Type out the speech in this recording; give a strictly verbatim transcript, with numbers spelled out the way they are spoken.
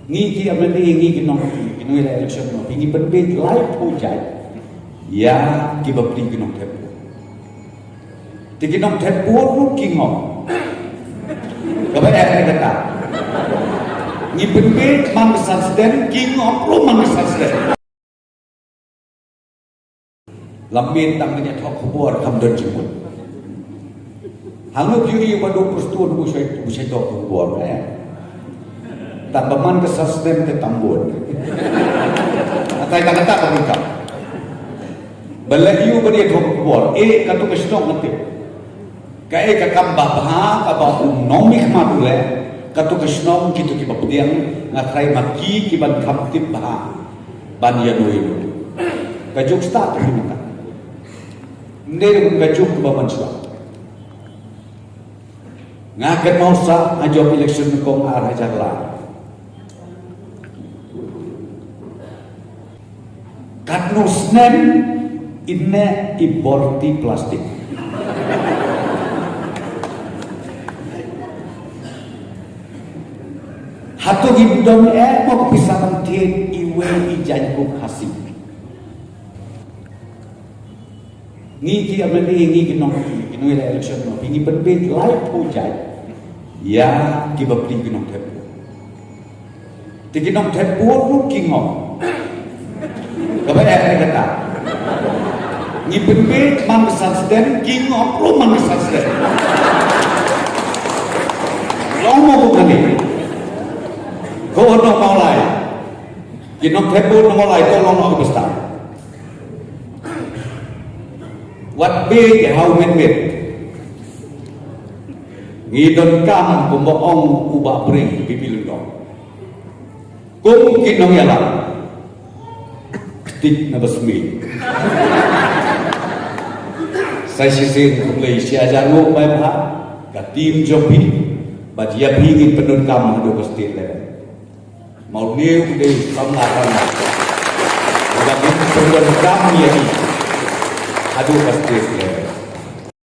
Ngi ki MLA, ngi ki nong, ki nongïaleh election, ngi pynbeit laiphew jait ïa ki bapli ki nongthep vote. Te ki nongthep vote ruh ki ngop. Kaba eh kata, ngi pynbeit man ka san snem, ki ngop ruh man ka san snem. Lam mih tang ka ïathoh khubor kam don jingmut. Hangno phi ïohi ba duk Prestone u shai, u shai thoh khubor, eh? Tang ba man ka san snem te tam bun. Atai tang kata ka bun kam. Ba la ïohi ba ïathoh khubor, eh, katu ka shnong kata. Kaei ka kam babha kaba u nongmihkhmat u leh, katu ka shnong kito kiba pdiang, nga tharai ma ki ki ban kham tip bha ban ïanoi noh. Ka juk stad tu mynta. Ym dei ruh ka juk kaba mynshuwa. Nga kynmaw sha ha jop election nyngkong ar hajar lai. Katno snem in neh i bor ti plastik? Hato ngim don eh mo ka pisa ban thied iwei i jaiñkup Khasi? Ngi ki MLA, ngi ki nong, ki nongïaleh election, ngi pynbeit laiphew jait ïa ki bapli ki nongthep vote. Te ki nongthep vote ruh ki ngop. Kaba eh kata, ngi pynbeit man ka san snem, ki ngop ruh man ka san snem. Long mo ko kane. Ko nong Mawlai. Ki nongthep vote nong Mawlai, ko long nong Pakistan. Wat beit ha u mynmiet. Ngi donkam kumba ong u Bah Pring, Bibi Lyngdoh. Kum ki nongïalam, ktik na ba smiej. Sa shisien khublei shi hajar nguh, bai bha, ka team jong phi, bad ïa phi ngin pyndonkam haduh ka state level. Mawlai u dei samla samla. Uba ngin pyndonkam ïa ki haduh ka state level.